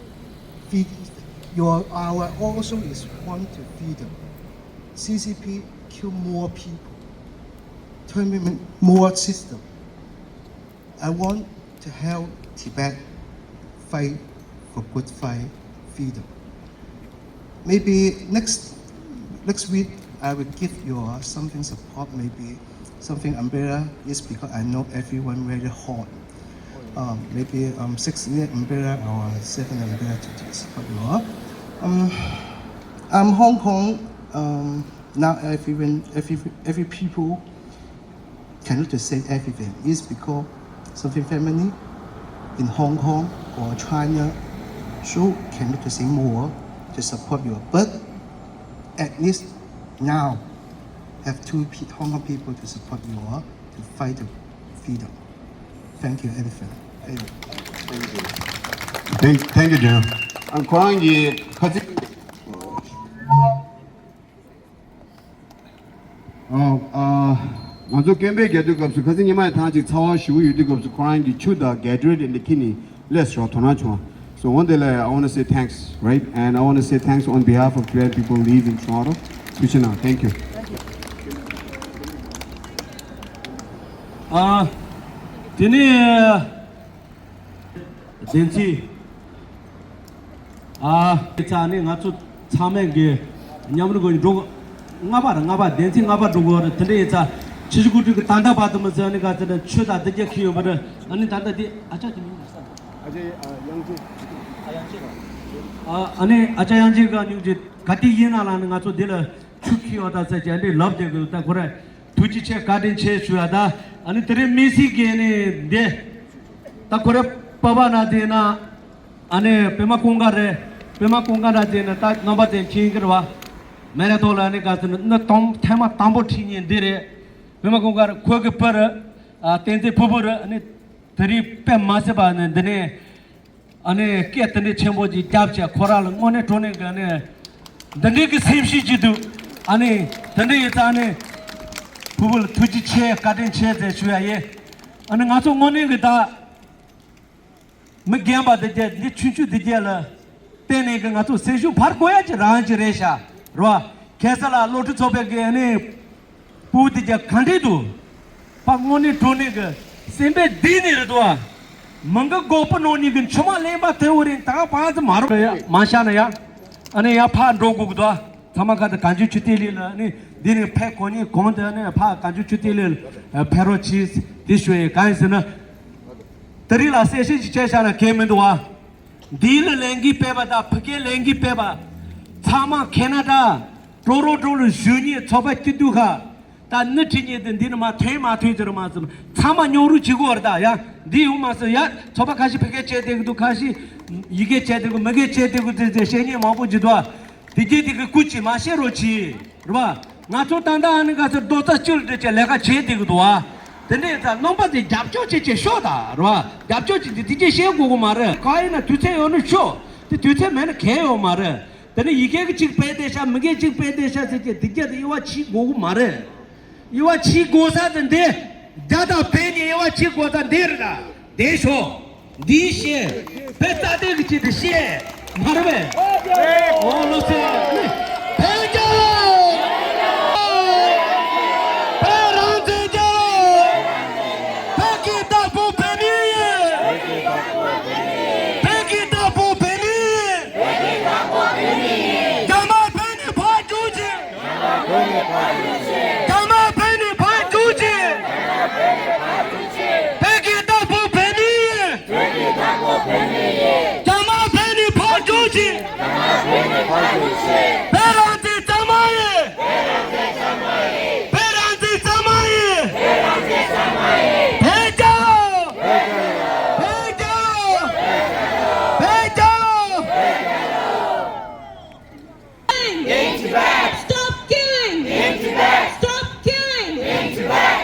Feed, your, our also is want to feed them. C C P kill more people, terminate more system. I want to help Tibet fight for good fight freedom. Maybe next next week I will give you something support. Maybe something umbrella is because I know everyone very hot. Um, maybe um, six year umbrella or seven umbrella to support you all. Um, I'm Hong Kong. Um, now everyone, every every people cannot to say everything. It's because something family in Hong Kong or China should cannot to say more to support you. But at least now have two pe- Hong Kong people to support you all to fight the freedom. Thank you, elephant. Thank you. Thank, thank you, General. ཨ། ཁོ་རང་གི་ཁ་ཚིག་ཨ། ཨ། ང་ཚོ་སྐད་འབོད་རྒྱག་དུས་སྐབས་སུ་ཁ་སང་ཉི་མ་ཡི་ཐང་ཅིག་ཚ་བ་ཞེ་པོ་ཡོད་དུས་སྐབས་སུ་ཁོ་རང་གིས་ཆུ་དང་གྷེ་ཊོ་རེ་ཌི་འདི་འཁྱེར་ནས་སླེབས་སོང་། དོ་སྣང་བྱུང་བ། So on the line, I want to say thanks, right? And I want to say thanks on behalf of Tibetan people live in Toronto. ཐུགས་རྗེ་གནང་། Thank you. ཨ། དེ་ནས། བདེན་ཚིག་ཨ། ཚ་ནི་ང་ཚོ་ཚང་མས་གི་མཉམ་རུབ་གི་འགྲོ། ལྔ་པ་རེད། ལྔ་པ། བདེན་ཚིག་ལྔ་པ་འགྲོ་གི་རེད། དེ་འདྲ་ཡིན་ཙང་ཕྱི་ཕྱི་གུ་ཀྲུག་གི་ད་ལྟ་བར་དུ་མི་ཟེར་ནི་ག་ཚོད་ཆོས་དང་དེ་རྒྱ་ཁྱི་ཡོད་པ་རེད། ཨ་ནི་ད་ལྟ་དེ་ཨ་ཅག་དེ་མིང་ཨ་ཅག་དབྱངས་ཅན། ཨ། ཨ་ནི་ཨ་ཅག་དབྱངས་ཅན་གི་སྙིང་རྗེ་ག་དེ་ཡིན་ན་ལ་ནི་ང་ཚོ་འདི་ལ་ཆུ་ཁྱི་ཡོད་ད་ཟེར་གྱི་ཨ་འདྲའི་ལབ་བསྡད་གི་ད་ཁོ་རེ། ཐུགས་རྗེ་ཆེ། བཀའ་དྲིན་ཆེ་ཞུ་ཡ། ད་ཨ་ནི་དེ་རིང་དམིགས་བསལ་གྱི་ནི་འདི་ད་ཁོ་རེ་པ་པ་ན་དེ་ན་ཨ་ནི་པད་མ་ཀུན་དགའ་རེད། པད་མ་ཀུན་དགའ་ན་དེ་ན་ད་རྣམ་པ་དེ་མཁྱེན་གི་རེད་བ། མེ་ར་ཐོག་ལ་ཨ་ནི་ག་ཚོད་ན་ནི་དང་ཐེངས་མ་དང་པོ་ཁྲིད་མཁན་འདི་རེད། པད་མ་ཀུན་དགའ་རེད། ཁོ་གི་བུ་རེད། ཨ། བསྟན་འཛིན་ཕུར་བུ་རེད། ཨ་ནི་དེ་རིང་དཔེ་མ་སྲིད་པ་ནི་འདི་ནས། ཨ་ནི་སྐད་དེ་འདྲའི་ཆེན་པོ་ཅིག་རྒྱབ་བྱས་ཁོ་རང་ལ་དངོས་གནས་དྲང་གནས་ཀྱི་ཨ་ནི་འདི་འདྲའི་གི་སེམས་ཤུགས་ཅིག་འདུག་ཨ་ནི་དེ་འདྲ་ཡིན་ཙང་ཨ་ནི་ཕུར་བུ་ལ་ཐུགས་རྗེ་ཆེ། བཀའ་དྲིན་ཆེ་ཟེར་ཞུ་ཡ་ཡིན། ཨ་ནི་ང་ཚོ་དངོས་གནས་ཀྱི་ད་མི་རྒན་པ་དེ་གྱད་འདི་ཆུང་ཆུང་དེ་གྱད་ལ་བརྟེན་ནས་ཀྱི་ང་ཚོ་སེམས་ཤུགས་འཕར་དགོས་ཡ་ཅིག་རང་ཅིག་རེད་ཤག་རོ། ཁ་སང་ལ་སློབ་ཕྲུག་ཚོགས་པའི་གི་ཨ་ནི་སྤུ་གུ་དེ་གྱད་ག་འདྲས་འདུག་ཕ་དངོས་གནས་དྲང་གནས་ཀྱི་སེམས་པས་བདེ་ནི་རེད་དོ། མི་འགའ་སྒོག་པོ་ནང་ནས་ཀྱི་མཆི་མ་ལེན་པ་དེ་འུ་རིང་ད་བར་དུ་མ་རུབ་ཡ་མ་བཞག་ན་ཡ། ཨ་ནི་ཡ་ཕར་འགྲོ་དགོས་ཀྱི་འདུག་ཚང་མ་ག་དེ་གངས་ལྗོངས་ཆོས་ལྡན་གླིང་ལ་ཨ་ནི་འདི་ནས་ཕེབས་གོ་ནི་གང་དེ་ཨ་ནི་ཕར་གངས་ལྗོངས་ཆོས་ལྡན་གླིང་ལ་ཕེབས་རོགས་གྱིས། དེ་ཞུ་ཡ་གང་ཡིན་ཟེར་ན། དེ་རིང་ལ་གསལ་བཤད་ཅིག་བྱས་བཞག་ན་གལ་མི་འདུག་བ། ལྡི་ལི་ལས་འགུལ་སྤེལ་བ་དང་ཕ་གིར་ལས་འགུལ་སྤེལ་བ། ཚང་མ་ཁེ་ན་ཌ། ཀྲོ་རོ་ཀྲོ་ལ་བཞུགས་མཁན་ཚོགས་པ་སྐྱིད་སྡུག་ཁ། ད་ནི་ཁྲིད་མཁན་དེ་འདི་ནི་མ་ཐོན་མ་ཐོན་ཟེར་མ་ཟེར། ཚང་མ་མཉམ་རུབ་བྱེད་དགོས་རེད་ད་ཡ། འདི་ཡོང་མ་ཟེར་ཡ། ཚོགས་པ་ཁ་ཤས་ཕ་གིར་བྱས་བསྡད་ཀྱི་འདུག་ཁ་ཤས་ཡི་གེ་བྱས་བསྡད་ཀྱི་མི་གེ་བྱས་བསྡད་ཀྱི་ཟེར་ཟེར་བཤད་མཁན་མང་པོ་ཅིག་འདུག་དེ་རྗེས་དེ་གི་སྐུ་མཁྱེན་མ་བཤད་རོགས་གྱིས། རེད་བ། ང་ཚོ་ད་ལྟ་ཨ་ནི་ག་ཚོད་རྡོག་རྩ་གཅིག་ལ་སྒྲིལ་བྱས་ལས་ཀ་བྱེད་བསྡད་ཀྱི་འདུག་བ། དེ་འདྲ་ཡིན་ཙང་རྣམ་པ་དེ་རྒྱབ་སྐྱོར་བྱེད་ཅེས་ཤོག་ད་རེད་བ། རྒྱབ་སྐྱོར་བྱེད་དེ་དེ་གྱད་བཤད་དགོས་ཀྱི་མ་རེད། གང་ཡིན་ན་དུས་ཚོད་ཡོད་ན་ཤོག་དེ་དུས་ཚོད་མེད་ན་གལ་ཡོད་མ་རེད། དེ་ནི་ཡི་གེ་གི་གཅིག་སྤེལ་བསྡད་ཤག་མི་གེ་གཅིག་སྤེལ་བསྡད་ཤག་ཟེར་གྱི་དེ་གྱད་དེ་དབྱེ་བ་ཕྱེ་དགོས་ཀྱི་མ་རེད། དབྱེ་བ་ཕྱེ་དགོས་ས་དེ་འདི། རྒྱ་དང་བོད་གཉིས་དབྱེ་བ་ཕྱེ་དགོས་ས་འདི་རེད་ད། འདི་ཤོག་འདི་ཤེས། བོད་རྩ་དོན་གྱི་ཆེད་དུ་ཤེས། མ་རེད་པས། འོ་ལོ་ཚེ། བོད་རྒྱལ་ལོ། བོད་རང་བཙན་རྒྱལ་ལོ། བོད་ཀྱི་བདག་པོ་བོད་མི་ཡིན། བོད་ཀྱི་བདག་པོ་བོད་མི་ཡིན། རྒྱ་དམར་བོད་ནས་ཕར་རྒྱུག་ཅིག་རྒྱ་དམར་བོད་ནས་ཕར་རྒྱུག་ཅིག་བོད་ཀྱི་བདག་པོ་བོད་མི་ཡིན། རྒྱ་དམར་བོད་ནས་ཕར་རྒྱུག་ཅིག་བོད་རང་བཙན་གཙང་མ་ཡིན། བོད་རང་བཙན་གཙང་མ་ཡིན། བོད་རྒྱལ་ལོ། བོད་རྒྱལ་ལོ། བོད་རྒྱལ་ལོ། In Tibet! Stop killing! In Tibet! Stop killing! In Tibet!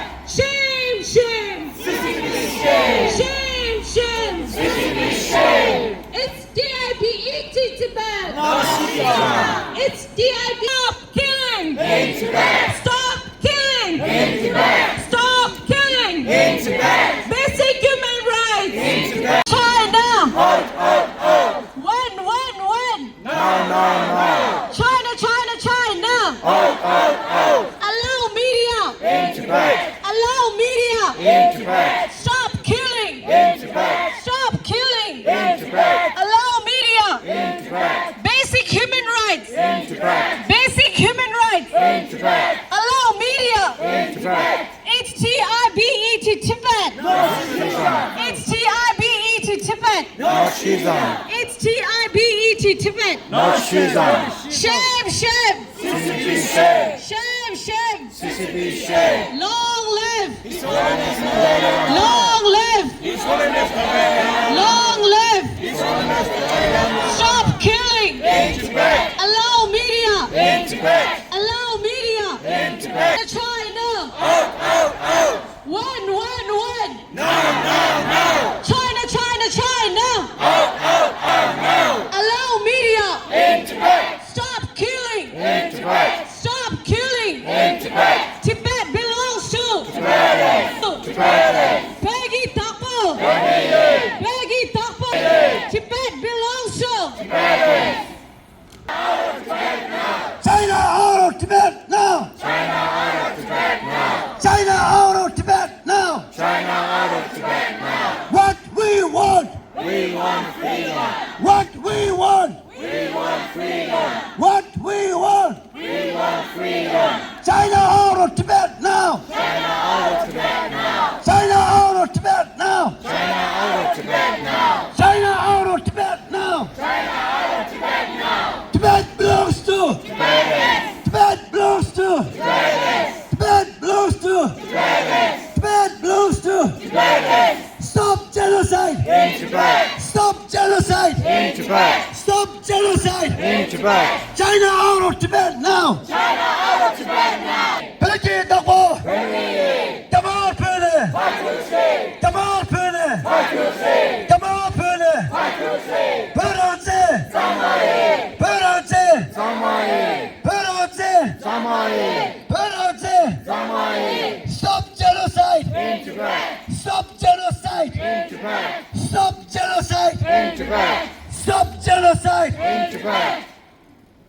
Not Xizang. It's T I B E T, Tibet. Not Xizang. Shame, shame. C C P shame. Shame, shame. C C P shame. Long live. Long live. Long live. Stop killing. In Tibet. Allow media. In Tibet. Allow media. In Tibet. China. Out, out, out. One, one, one. No, no, no. China, China, China. Out, out, out, no. Allow media. In Tibet. Stop killing. In Tibet. Stop killing. In Tibet. Tibet belongs to Tibetans. Tibetans. Peggy Takpo. Peggy Takpo. Tibet belongs to Tibetans. China out of Tibet now! China out of Tibet now! China out of Tibet now! China out of Tibet now! What we want! We want freedom! What we want! We want freedom! What we want! We want freedom! China out of Tibet now! China out of Tibet now! China out of Tibet now! China out of Tibet now! China out of Tibet now! China out of Tibet now! Tibet belongs to Tibetans! Tibet belongs to Tibetans! Tibet belongs to Tibetans! Tibet belongs to Tibetans! Stop genocide! In Tibet! Stop genocide! In Tibet! Stop genocide! In Tibet! China out of Tibet now! China out of Tibet now! བོད་ཀྱི་བདག་པོ། བོད་མི་ཡིན། དམར་པོ་ནས། ཕར་ཚུར་ཤེས། དམར་པོ་ནས། ཕར་ཚུར་ཤེས། དམར་པོ་ནས། ཕར་ཚུར་ཤེས། བོད་རང་བཙན། གཙང་མ་རེད། བོད་རང་བཙན། གཙང་མ་རེད། བོད་རང་བཙན། གཙང་མ་རེད། བོད་རང་བཙན། གཙང་མ་རེད། Stop genocide! In Tibet! Stop genocide! In Tibet! Stop genocide! In Tibet! Stop genocide! In Tibet!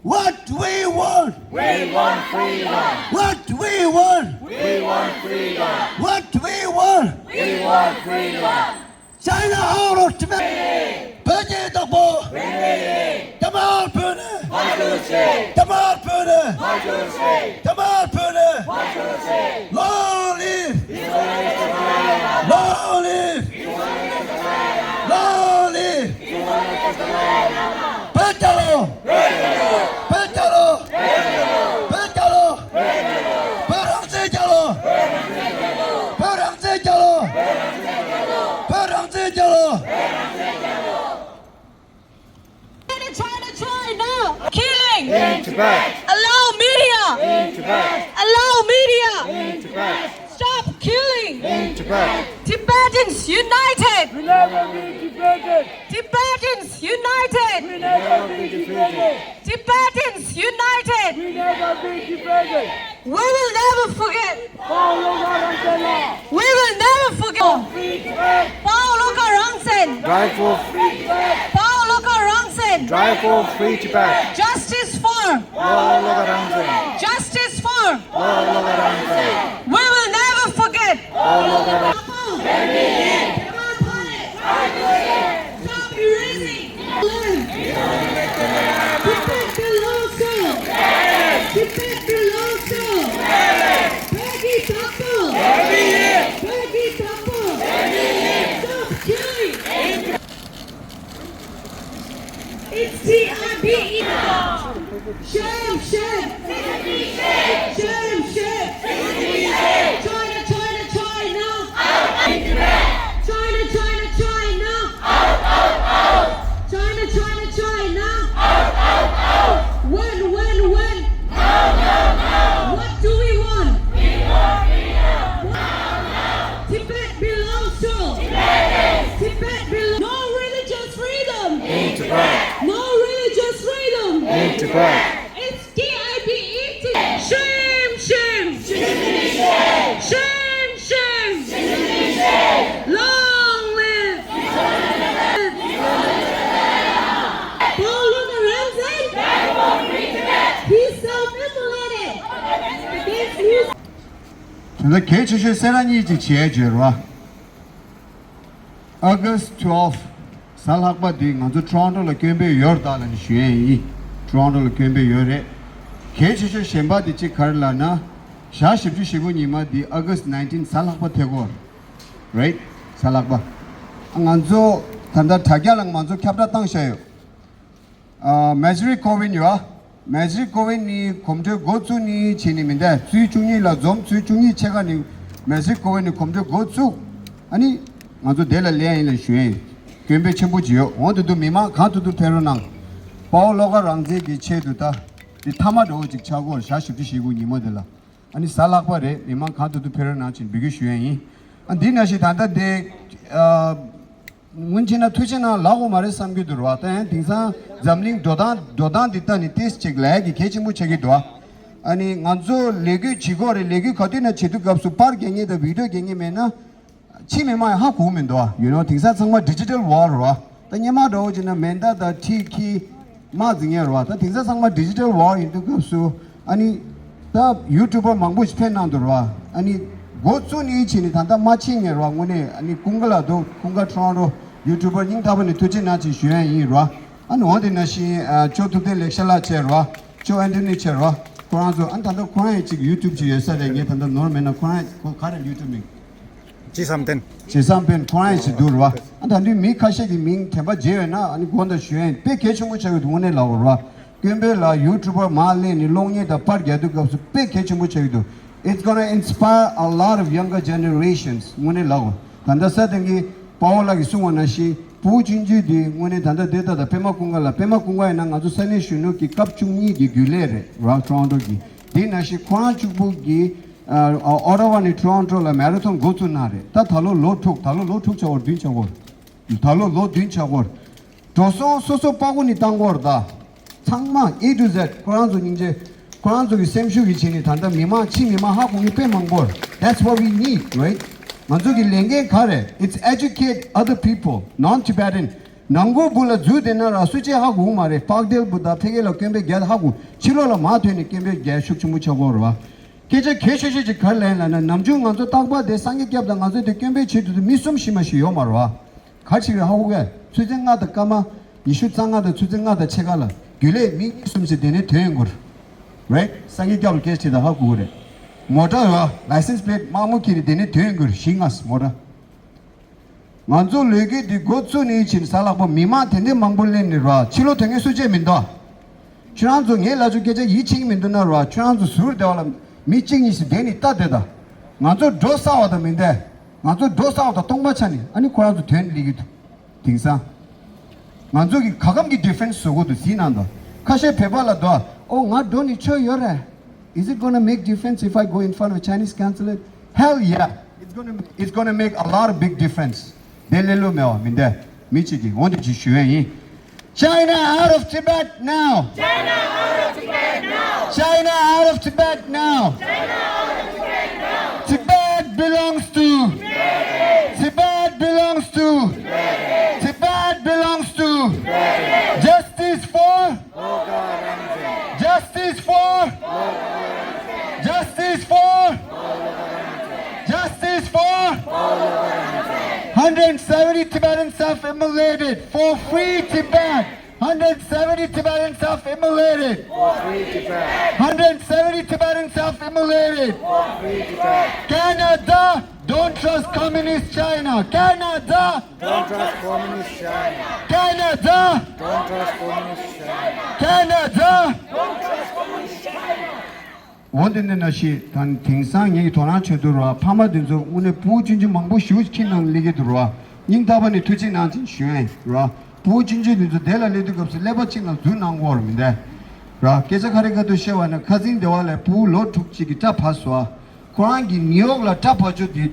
What we want? We want freedom! What we want? We want freedom! What we want? We want freedom! China out of Tibet! བོད་ཀྱི་བདག་པོ། བོད་མི་ཡིན། དམར་པོ་ནས། ཕར་ཚུར་ཤེས། དམར་པོ་ནས། ཕར་ཚུར་ཤེས། དམར་པོ་ནས། ཕར་ཚུར་ཤེས། Long live! Long live! Long live! བོད་རྒྱལ་ལོ། བོད་རྒྱལ་ལོ། བོད་རྒྱལ་ལོ། བོད་རང་བཙན་རྒྱལ་ལོ། བོད་རང་བཙན་རྒྱལ་ལོ། བོད་རང་བཙན་རྒྱལ་ལོ། China, China, China! Killing! In Tibet! Allow media! In Tibet! Allow media! In Tibet! Stop killing! In Tibet! Tibetans united! Will never be defeated! Tibetans united! Will never be defeated! Tibetans united! Will never be defeated! We will never forget! Pau Loka Rangsen la! We will never forget! Free Tibet! Pau Loka Rangsen! Drive for free Tibet! Pau Loka Rangsen! Drive for free Tibet! Justice for! Pau Loka Rangsen! Justice for! Pau Loka Rangsen! We will never forget! Pau Loka Rangsen! Stop erasing! Tibet belongs to! Tibet belongs to! Peggy Takpo! Peggy Takpo! Stop killing! It's T I B E. Shame, shame. Shame, shame. China, China, China. China, China, China. China, China, China. When, when, when? What do we want? Tibet belongs to. Tibet belongs. No religious freedom. In Tibet. No religious freedom. In Tibet. It's T I B E T. Shame, shame. Shame, shame. Long live. Pau Loka Rangsen. He self-immolated. Against his དེ་འདྲ་གལ་ཆེ་ཤོས་སེ་ར་གཉིས་ཅིག་བྱས་བརྗོད་རོགས། August twelve གཟའ་ལྷག་པ་འདི་ང་ཚོ་Toronto ལ་སྐྱོན་འབོད་ཡོད་རེད་ད་ལབ་ནས་ཞུ་ཡས་ཡིན། Toronto ལ་སྐྱོན་འབོད་ཡོད་རེད། གལ་ཆེ་ཤོས་གཞན་པ་འདི་གཅིག་ག་རེ་ལབ་ན། ཞག་བཞི་བཅུ་ཞེ་དགུ་ཉི་མ་འདི་August nineteen གཟའ་ལྷག་པ་ཐེ་གོ་རེད། གཟའ་ལྷག་པ། ང་ཚོ་ ད་ལྟ་དྲ་རྒྱ་ལ་ང་ཚོ་ཁྱབ་བསྒྲགས་བཏང་བཞག་ཡོད། ཨ། མེ་ཇི་རི་ཀོ་ཝིན་ཡོད། མེ་ཇི་རི་ཀོ་ཝིན་ནི་གོམ་བགྲོད་འགོ་བཙུགས་ནི་བྱས་ནི་མིན་ཏེ། ཚེས་བཅུ་གཉིས་ལ་འཛོམས། ཚེས་བཅུ་གཉིས་ཕྱེད་ཀ་ནི་མེ་ཇི་རི་ཀོ་ཝིན་ནི་གོམ་བགྲོད་འགོ་བཙུགས། ཨ་ནི་ང་ཚོ་དེ་ལ་སླེབས་ཡིན་ལ་ཞུ་ཡིན། དཀོན་པོའི་ཆེན་པོ་ཅིག་ཡོད། འོང་དུས་དུ་མི་མང་གང་ཐུབ་ཐུབ་ཕེབས་རོགས་གནང་། དཔའ་བོ་བློ་དགའ་རང་བཙན་གྱི་ཆེད་དུ་ད་འདི་མཐའ་མ་འགྲོ་བོ་ཅིག་ཆགས་སྐོར་ཞག་བཞི་བཅུ་ཞེ་དགུ་ཉིན་མོ་དེ་ལ། ཨ་ནི་གཟའ་ལྷག་པ་རེད། མི་མང་གང་ཐུབ་ཐུབ་ཕེབས་རོགས་གནང་ཅིང་འབོད་སྐུལ་ཞུ་ཡ་ཡིན། ཨ། འདི་ནང་བཞིན་ད་ལྟ་དེ། ཨ། སྔོན་ཆད་ན་ཐུགས་རྗེ་གནང་ལབ་དགོས་མ་རེད་བསམ་གྱི་འདུག་ར། ད་ཡང་དེང་སང་འཛམ་གླིང་འགྲོ་སྟངས་འགྲོ་སྟངས་འདི་ལྟ་ནི་ཏེས་ཅིག་ལས་ཀྱི་གལ་ཆེན་པོ་ཆགས་ཀྱི་འདུག་ཨ་ནི་ང་ཚོ་ལས་འགུལ་བྱེད་དགོས་རེད། ལས་འགུལ་ག་དུས་ན་བྱེད་དུས་སྐབས་སུ་པར་རྒྱག་མཁན་དང་བི་ཌིའོ་རྒྱག་མཁན་མེད་ན། ཕྱི་མི་མང་ཧ་གོ་མི་འདུག་ཨ། ཡུ་ནོ། དེང་སང་ཚང་མ་ཌི་ཇི་ཊལ་ཝོར་ལྡ་རེད་བ། ད་སྔོན་མ་འདྲ་བོ་བྱས་ན་མེ་མདའ་དང་ཁྲིད་ཀྱིས་དམག་འཛིང་ཡས་རེད་བ། ད་དེང་སང་ཚང་མ་ཌི་ཇི་ཊལ་ཝོར་ལྡ་ཡིན་དུས་སྐབས་སུ། ཨ་ནི་ད་ཡུ་ཊུབ་པར་མང་པོ་ཞིག་ཕེབས་གནང་འདུག་རེད་བ། ཨ་ནི་འགོ་བཙུགས་ནས་བྱས་ནས་ད་ལྟ་མ་ཕྱིན་ངེས་རེད་བ། དངོས་གནས་ཨ་ནི་ཀུན་དགའ་ལགས་འདུག་ཀུན་དགའ་ཊོ་རོན་ཊོ་ཡུ་ཊུབ་པར་སྙིང་ཐག་པ་ནས་ཐུགས་རྗེ་གནང་ཅིག་ཞུ་ཡ་ཡིན་རེད་བ། ཨ་ནི་འོ་དེ་ནང་བཞིན། ཨ། ཅོ་ཐུབ་བསྟན་ལེགས་བཤད་ལགས་བྱས་རེད་བ། ཅོ་ཨན་ཐོ་ནི་བྱས་རེད་བ། ཁོ་རང་ཚོ། ཨ། ད་ལྟ་ཁོ་རང་ཡང་ཅིག་ཡུ་ཊུབ་ཅིག་ཡོད་ས་རེད། ངས་ད་ལྟ་ནོར་མེད་ན་ཁོ་རང་ཁོ་ག་རེ་ཡུ་ཊུབ་མིང་། ཅི་བསམ་གཏན། ཅི་བསམ་གཏན། ཁོ་རང་ཡང་ཞིག་འདུག་རེད་བ། ཨ། ད་འདི་མི་ཁ་ཤས་ཀྱི་མིང་དྲན་པ་བརྗེད་ཡོད་ན། ཨ་ནི་དགོངས་དག་ཞུ་ཡ་ཡིན། དཔེ་གལ་ཆེན་པོ་ཆགས་ཡོད་འདུག་དངོས་གནས་ལབ་དགོས་རེད་བ། དཀོན་པོའི་ལ་ཡུ་ཊུབ་པར་མར་སླེབས་ནས་གློག་བརྙན་དང་པར་རྒྱག་དུས་སྐབས་སུ་དཔེ་གལ་ཆེན་པོ་ཆགས་ཡོད་འདུག It's gonna inspire a lot of younger generations. དངོས་གནས་ལབ་དགོས། ད་ལྟ་ས་དེང་གི་དཔའ་བོ་ལགས་ཀྱིས་གསུངས་པ་ནང་བཞིན། ཕྲུ་གུ་ཆུང་ཆུང་དེ་དངོས་གནས་ད་ལྟ་དེ་ལྟ་དང་པད་མ་ཀུན་དགའ་ལགས། པད་མ་ཀུན་དགའ་ཡིན་ན་ང་ཚོ་ས་གནས་གཞོན་ནུ་གི་སྐབས་བཅུ་གཉིས་ཀྱི་རྒྱུན་ལས་རེད་ར། ཊོ་རོན་ཊོ་གི། དེ་ནང་བཞིན་ཁོ་རང་གཅིག་པུ་གི། ཨ། ཨོ་ཊ་ཝ་ནས་ཊོ་རོན་ཊོ་ལ་མེ་ར་ཐོན་འགོ་བཙུགས་གནང་རེད། ད་ད་ལོ་ལོ་དྲུག་ད་ལོ་ལོ་དྲུག་ཆགས་སྐོར། བདུན་ཆགས་སྐོར། ད་ལོ་ལོ་བདུན་ཆགས་སྐོར། འགྲོ་སོང་སོ་སོ་པ་ཀོ་ནས་བཏང་སྐོར། ད་ཚང་མ་A to Z ཁོ་རང་ཚོ་སྙིང་རྗེ། ཁོ་རང་ཚོ་གི་སེམས་ཤུགས་ཀྱི་བྱས་ནས་ད་ལྟ་མི་མང་ཕྱི་མི་མང་ཧ་གོ་མཁན་དཔེ་མང་པོ། That's what we need, right? ང་ཚོ་གི་ལས་འགན་ག་རེ། It's educate other people, non-Tibetan. ནང་སྒོ་བུ་ལ་འཛུལ་བསྡད་ན་ར་སུ་གཅིག་ཧ་གོ་གི་མ་རེད། པག་དེལ་བུ་དང་ཕ་གི་ལ་དཀོན་པའི་རྒྱལ་ཧ་གོ། ཕྱི་ལོགས་ལ་མར་ཐོན་ནས་དཀོན་པའི་རྒྱལ་ཤུགས་ཆེན་པོ་ཆགས་སྐོར་རེད་བ། སྐད་ཆ་གལ་ཆེ་ཤོས་ཅིག་ག་རེ་ལབ་ཡིན་ལབ་ན། ནམ་རྒྱུན་ང་ཚོ་རྟག་པར་དེ་སངས་རྒྱས་སྐྱབས་དང་ང་ཚོ་དེ་དཀོན་པའི་ཆེད་དུ་མི་གསུམ་ཤི་མ་ཤི་ཡོད་མ་རེད་བ། ག་ཅིག་རེད་ཧ་གོ་གས། ཆུ་ཚོད་ལྔ་དང་སྐར་མ་ཉི་ཤུ་རྩ་ལྔ་དང་ཆུ་ཚོད་ལྔ་དང་ཕྱེད་ཀ་ལ་རྒྱུན་ལས་མི་གཉིས་གསུམ་ཞིག་དེ་ནས་ཐོན་ཡོང་གི་རེད། རའིཊ། སངས་རྒྱས་སྐྱབས་ལ་སྐད་ཆ་དྲིས་དང་ཧ་གོ་གི་རེད། མོ་ཊ་ཡོད། ལའི་སེན་སི་པི་ལེ་ཊི་དམར་མོ་འཁྱེར་ནས་དེ་ནས་ཐོན་ཡོང་གི་རེད། བཞི་ལྔ་མོ་ཊ། ང་ཚོ་ལས་འགུལ་འདི་འགོ་བཙུགས་ནས་ཕྱིན་གཟའ་ལྷག་པ་མི་མང་དེ་འདྲའི་མང་པོ་སླེབས་ནས་ར། ཕྱི་ལོགས་དོན་གཉེར་སུ་གཅིག་མི་འདུག་ཁྱོད་རང་ཚོ་ངའི་ལབ་ཆོག་སྐད་ཆ་ཡིད་ཆེས་ཀྱི་མི་འདུག་ན་ར། ཁྱོད་རང་ཚོ་ཟུར་དེ་བ་ལ་མི་གཅིག་གཉིས་ཤིག་བསྡད་ནས་ལྟ་བསྡད་དང་། ང་ཚོ་འགྲོ་ས་བ་དང་མི་འདྲ། ང་ཚོ་འགྲོ་ས་བ་དང་སྟོང་པ་ཆ་ནས་ཨ་ནི་ཁོ་རང་ཚོ་དོན་སླེབས་ཀྱི་འདུག་དེང་སང་། ང་ཚོ་གི་ག་གམ་གྱི་ཌི་ཕེན་སི་བཟོ་དགོས་འདུག་ཟིན་གནང་དང་། ཁ་ཤས་བོད་པ་ལ་འདུག་ཨོ་ང་འགྲོ་ནས་ཆོ་ཡོད་རེད། Is it gonna make difference if I go in front of a Chinese consulate? Hell yeah! It's gonna, it's gonna make a lot of big difference. དེ་ལས་ལོ་མེད་བ་མི་འདྲ། མི་གཅིག་གིས་འོན་ཏེ་ཅིག་ཞུ་ཡས་ཡིན། China out of Tibet now! China out of Tibet now! China out of Tibet now! China out of Tibet now! Tibet belongs to! Tibet belongs to! Tibet belongs to! Justice for! Justice for! Justice for! Justice for! Hundred seventy Tibetans self-immolated for free Tibet! Hundred seventy Tibetans self-immolated! Hundred seventy Tibetans self-immolated! Canada, don't trust communist China! Canada! Don't trust communist China! Canada! Don't trust communist China! Canada! འོ་དེ་འདི་ན་ཤི་ད་དེང་སང་ངེད་ཀྱི་དོ་སྣང་བྱེད་དུ་ར། ཕ་མ་དེ་ཚོ་དངོས་གནས་ཕྲུ་གུ་ཆུང་ཆུང་མང་པོ་ཞིག་ཁྱིམ་ནང་སླེབས་ཀྱི་འདུག་ར། སྙིང་ཐག་པ་ནས་ཐུགས་རྗེ་གནང་ཅིག་ཞུ་ཡ་ཡིན་ར། ཕྲུ་གུ་ཆུང་ཆུང་དེ་ཚོ་དེ་ལ་སླེབས་དུས་སྐབས་སུ་ཀླད་པ་གཅིག་ནང་འཛུལ་གནང་དགོས་ར་མི་འདུག་ར། སྐད་ཆ་ག་རེ་ག་དུས་བཤད་པ་ན། ཁ་སང་སྡེ་བ་ལ་ཕྲུ་གུ་ལོ་དྲུག་ཅིག་གི་སྐྲ་བབས་སོང་། ཁོ་རང་གིས་ནིའུ་ཡོག་ལ་སྐྲ་བབས་ཅོག་དེ་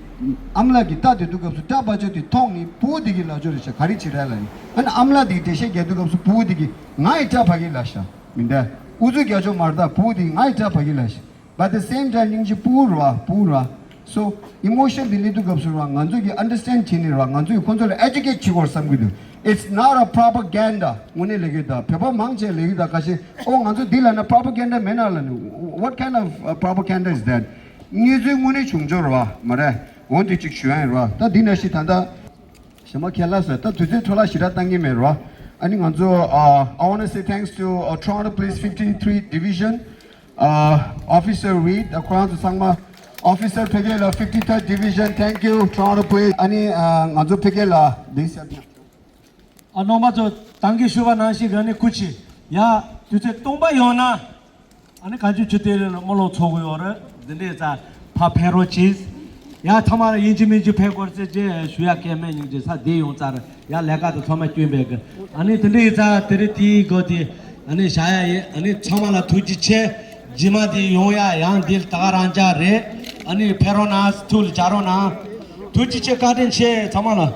ཨ་མ་ལགས་ཀྱིས་ལྟ་སྡོད་དུས་སྐབས་སུ་སྐྲ་བབས་ཅོག་དེ་མཐོང་ནས་ཕྲུ་གུ་དེ་གིས་ལབ་ཅོག་རེད་ཤག་ག་རེ་བྱེད་རེད་ལབ་ནས། ཨ་ནི་ཨ་མ་ལགས་དེ་གིས་འགྲེལ་བཤད་རྒྱག་དུས་སྐབས་སུ་ཕྲུ་གུ་དེ་གིས་ང་ཡི་སྐྲ་བབས་ཀྱི་ལབ་ཤག་མི་འདུག་ཨུ་ཚུགས་རྒྱག་ཆོག་མ་རེད། ད་ཕྲུ་གུ་དེ་གིས་ང་ཡི་སྐྲ་བབས་ཀྱི་ལབ་ཤག But the same time སྙིང་རྗེ་ཕྲུ་གུ་རེད་བ། ཕྲུ་གུ་རེད་བ། So emotion དེ་སླེབས་དུས་སྐབས་སུ་རེད་བ། ང་ཚོ་གིས་understand བྱས་ནས་རེད་བ། ང་ཚོ་གིས་ཁོ་ཚོ་ལ་educate བྱེད་དགོས་བསམ་གྱི་འདུག It's not a propaganda. དངོས་གནས་ལབ་ཀྱི་ད་བོད་པ་མང་ཆེ་ལབ་ཀྱི་ད་ཁ་ཤས། ཨོ་ང་ཚོ་འདི་ལབ་ན་propaganda མེད་ན་ལབ་ནས། What kind of uh, propaganda is that? གནས་ཚུལ་དངོས་གནས་བྱུང་ཆོག་རེད་བ། མ་རེད། འོན་ཏེ་ཅིག་ཞུ་ཡ་ཡིན་རེད་བ། ད་འདི་ནང་བཞིན་ད་ལྟ་ཞེ་མ་ཁས་ལ་ཟེར། ད་དུས་ཚོད་འཕྲོ་བརླག་ཞེ་དྲག་བཏང་གི་མེད་རེད་བ། ཨ་ནི་ང་ཚོ uh, I want to say thanks to uh, Toronto Police fifty-three Division, uh, Officer Reed, uh, ཁོ་རང་ཚོ་ཚང་མ། Officer ཕ་གི་ལ་fifty-third Division, thank you Toronto Police. ཨ་ནི་uh, ང་ཚོ་ཕ་གི་ལ་འདི་ཟེར། ཨ་རྣམ་པ་ཚོ་ད་གིན་ཞུས་པ་ནང་བཞིན་ག་ནི་སྐུ་མཁྱེན་ཡ་དུས་ཚོད་སྟོང་པ་ཡོང་ན་ཨ་ནི་ག་ཅུ་ཆུ་དེ་རེ་ལ་རྨོ་ལོག་ཚོགས་ཀྱི་ཡོད་རེད། འདི་འདྲའི་ཙ་ཕ་ཕེ་རོ་ཅིས་ཡ་ཚང་མ་ལ་ཡིན་གཅིག་མིན་གཅིག་ཕེབས་དགོས་ཟེར་ཅེས་ཞུ་ཡ་སྐད་མེད་སྙིང་རྗེ་ས་བསྡད་ཡོང་ཙ་རེད། ཡ་ལས་ཀ་དང་ཚང་མ་སྐྱོན་པའི་གི་ཨ་ནི་དེ་འདྲའི་ཙ་དེ་རིང་དེའི་སྒོ་དེ་ཨ་ནི་བཞག་ཡ་ཡིན། ཨ་ནི་ཚང་མ་ལ་ཐུགས་རྗེ་ཆེ། རྗེས་མ་དེ་ཡོང་ཡ་ཡང་འདི་ད་ག་རང་འཇགས་རེད། ཨ་ནི་ཕེབས་རོགས་གནང་། ཐུགས་ལ་འཇགས་རོགས་གནང་། ཐུགས་རྗེ་ཆེ། བཀའ་དྲིན་ཆེ་ཚང་མ་ལ།